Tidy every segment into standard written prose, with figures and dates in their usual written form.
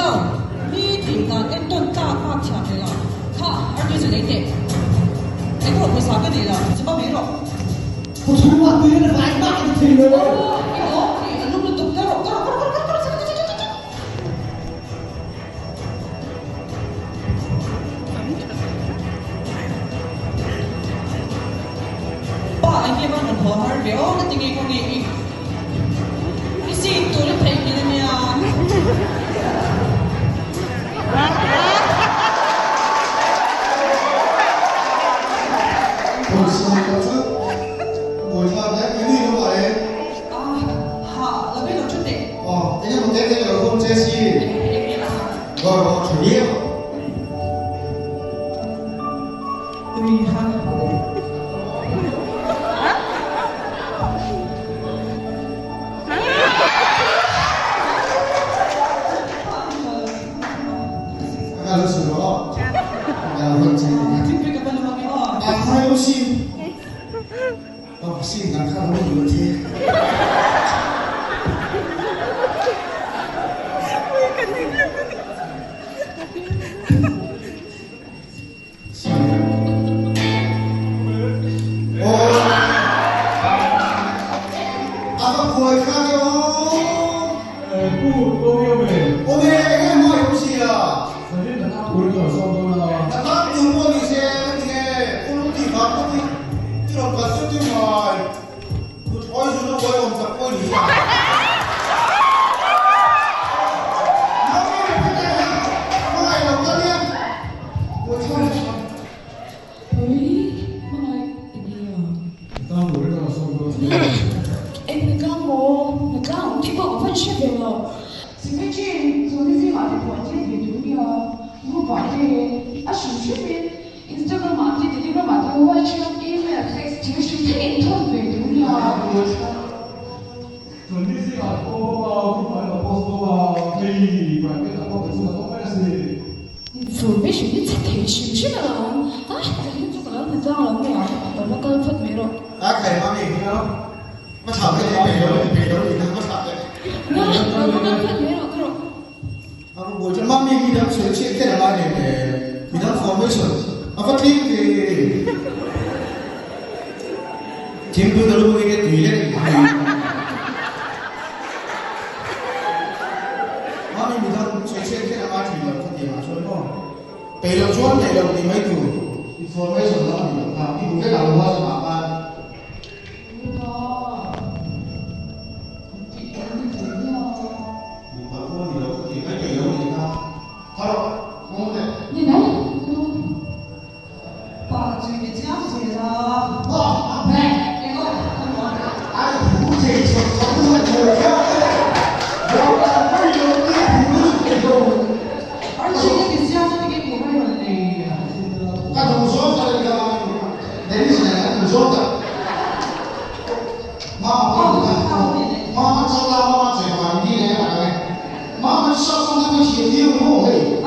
lo. Mi tih dan entawn tlak bak thiam leh lo. Kha, artui chu lei teh. Eng rawh pawisa ka nei lo, chu va mai rawh. Ka chhungah tui a vai vak a ti thei lo. Aw, i awm tih a lum lutuk ka rawh, ka rawh, ka rawh, ka rawh, ka rawh, chak, chak, chak, chak, chak. Pa, eng nge maw rawn haw har ve aw, ka ti nge ka nge i. I sin tur i theihnghilh a nia. Pawisa ka chu buaithlak hle mai ni lo ah e. Ah, ha, lo ve lo thu teh. Aw, eng emaw te te ka lo khawm che si. Rawh rawh tha viau. Ui ha. Ka lo sawi rawh aw. Ka lo hawn che nia. Thingpui ka va lu ang e aw. A hai lo sin. Aw sin kan kha lo lu che. Eng maw? Natlang awm tih pawh ka van hre ve lo. Secretary, Chawlhni zingah te pawh an tlem ve tur nia, group ah te a hrim hrimin Instagram ah te Telegram ah te WhatsApp, email, fax thil hrim thlengin thawn ve tur nia. Chawlhni zingah an pawh bawk a, group ah an lo post bawk a, hei private ah pawh kan chu kan awm mai a si. Information hi chhe thei hrim hrim a lo awm a, ka hi chu ka lo hmu tlang lo mai ang, ka va kal phawt mai rawh. A khai hma mi hi lo va thlah mai thei peih lo peih lo ni kha va thlah teh. Na, ka va kal phawt mai rawh ka rawh. A va buai chuan mami mi dang sawi chiah kher a ngai nen le, mi dang formation a va tling ve. Thingpui ka lu hi te tui lek in tui. Mami mi dang sawi chhiat kher a ngai thin lo kha tiang ah chuan maw. Peih loh chuan peih loh tih mai tur. Information lam a ni loh kha. I hmu vek ang WhatsApp ah khan. Mipa pawh a ni lo kha tih mai peih lo a nih kha. Kha rawh, kawng teh. Ni mai, ka dawn. Pa chu i chiang zel a.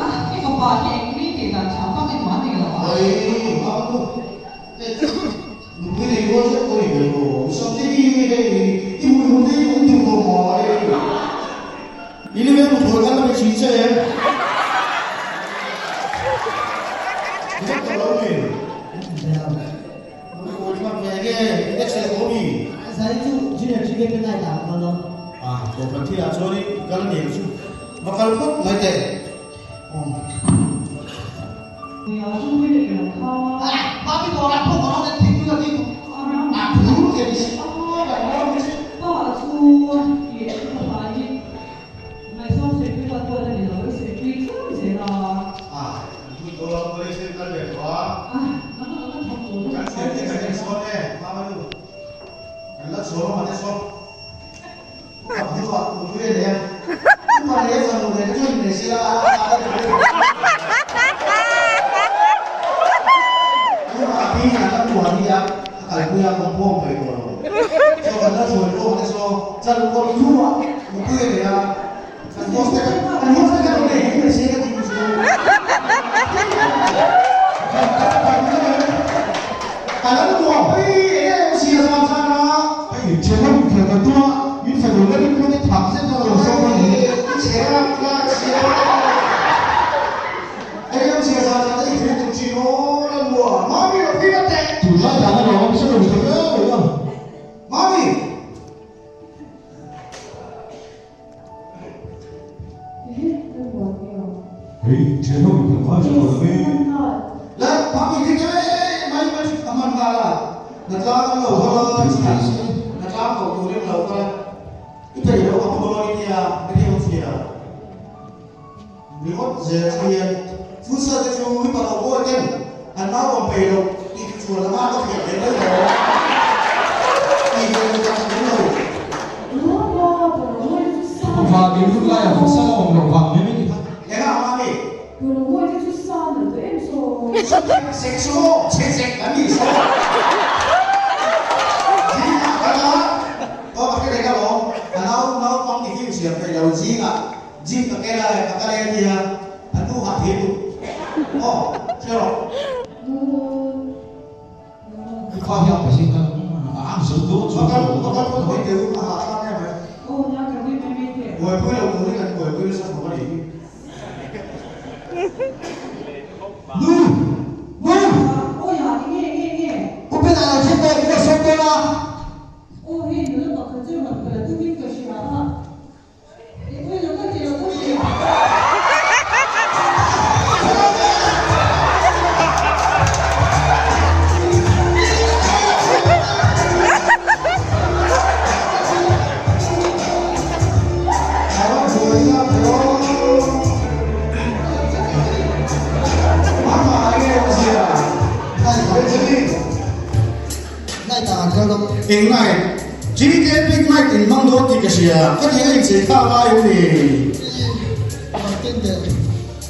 A, i fapa hi eng mi tih dan thiam vak emaw a nei lo a. Nupui nei rual zet pawh i ve lo. Sawmte hi hei i hmui hmu te hi awm duh lo maw hei. I ni ve mu thawi khan la be thin che em? Ni vek tawh lo mi? Nupui kawi thlak ve nge i ex leh tawh mi? Zai chu junior GK pe ngai ta ka lo. Ah, kohhran thilah chuan i kal a ni ang chu. Va kal phawt mai teh. Hei thian ho in kan ngai lo ve. Le pang in thik e mai mai a man nghal a na tlang an lo kal a na tlang ko turin lo kal a i thei lo ang dawn i nia ka ti awm sia ringawt zel chu hian futsal te chu mipa lo bawi ten an nau awm peih lo tih chu chuan anga ka hriat ve mai lo tih ve lo tak tak lo. Vang in hun laiah futsal a awm loh vang mai mai ni kha. Engah ang ami? Sek chu maw chhe sek an nih saw. Zingah ka la aw ka hre reng alawm a nau naupang ti film siam peih lo zingah gym ka kel a ka kal e a tia a nu hah thei tuk aw hre rawh. I pa hi a pasing kha a ang zo dawn chuan ka ka kal pawh mai teh u a hahthlak em mai. Buaipui lo turin kan buaipui nasa khawp a nih hi. Nu! Nu! U Pena lo thleng tawh, min lo sawm dawn a. Eng night? GK big night in hmang dawn tih ka hria, ka tih a inchei kha a ngai em ni? Martin leh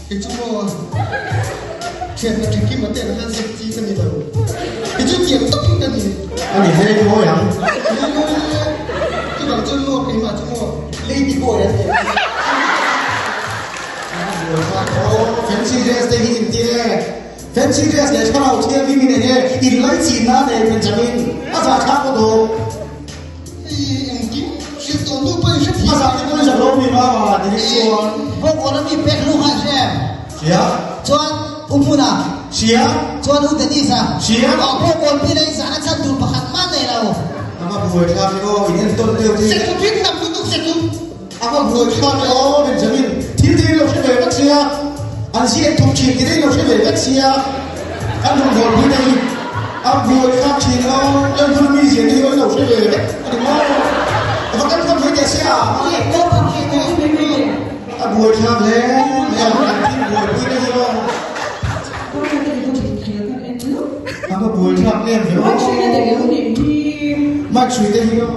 kei chu maw thian ka thinkim a ten khan zep chi ka ni lo, kei chu tiang takin ka ni. A ni hle mawi ang. Chuvang chuan maw keimah chu maw lady boy an ti. Fancy dress te hi inti e. Fancy dress leh thlarau thianghlim in enge inlaichinna a nei Benjamin a zahthlak ka duh. Engkim hriat tawh nu pawhin hre thiam. A zah te pawhin zak lo mi mama ti rik chuan. Bawngkawn a mi pek hnu kha hre em? Hria. Chuan U Hmuna. Hria. Chuan U Dennis-a. Hria. Aw Bawngkawn pi leh zahna chhan tur pakhat mah nei lo. A va buai thlak i aw, in entawn deuh te. Sekhu phit tam lutuk sekhu. A va buai thlak i aw Benjamin, thil te in lo hre ve vek sia, an ziak thawk thin ti te in lo hre ve vek sia, kan rawn hawn pui te hi a buai thlak thin aw, Lalhmun mi zia te hi aw in lo hre ve vek a ni maw? A va kan khawn mai teh sia. A buai thlak hle mai a, kan thil buaipui te hi aw. A va buai thlak em ve aw. Mic hrui te hi aw.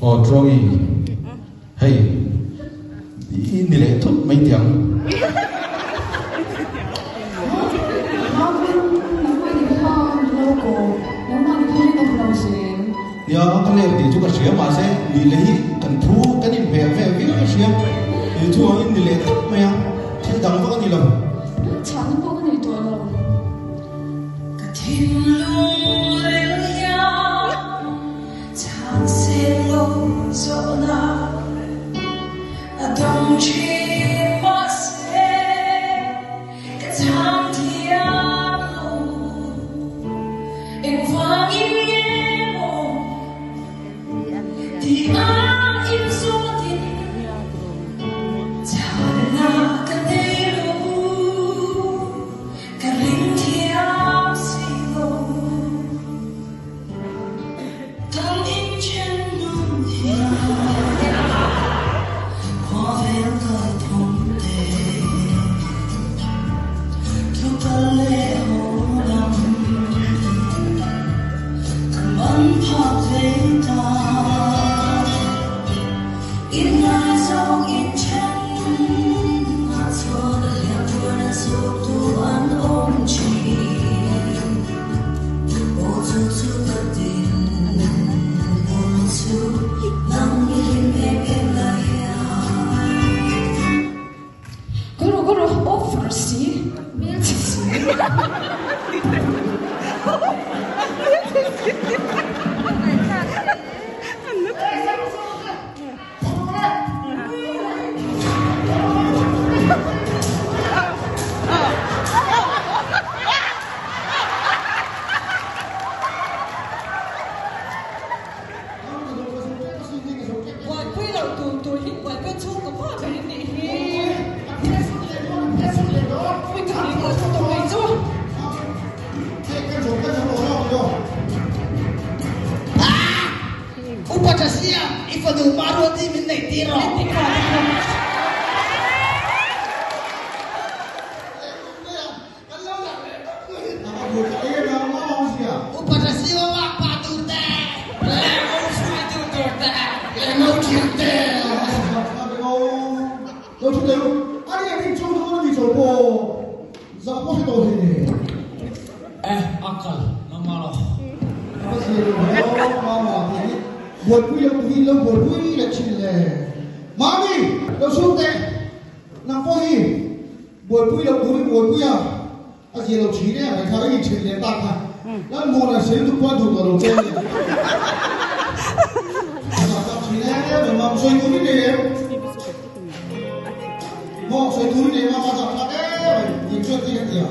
Aw Tluangi, hei i ni leh thut mai teh ang. Nia, ka leng tih chu ka hria mahse ni leh hi kan thu kan inhmeh ve viau a hria. Tih chu angin ni leh tawp mai a, thil dang vak a ni lo. Chhahna pawh ka nei tawh lo. Ka thinlung ril hian chhan sel lo zawhna a dawng thin mahse. rawh over si hmelchhe si. Buaipui loh tur tur hi buaipui chhungkaw pa ber in nih hi. Ui ka ning lo tawh mai chu. Upa tha sia, i fanu Maruati min neih tir rawh. Upa tha sia lak pah tur te, lehmo hruai tu tur te, lehmo thiam te. Eh, uncle, nangmah lo. Ka zir lo mama tih hi buaipui lo turin lo buaipui leh thin le. Mami, lo chhung teh, nang pawh hi buaipui lo turin buaipui a, a zir lo thin em mai kha ka inthen leh tak kha. Lalmuana sel tuk pawh a duh tawh lo che ania. A zah tak thin em mai mam, sawi turin nei em? Maw sawi tur i nei mama zah thlak em mai tih chuan ti ka ti a.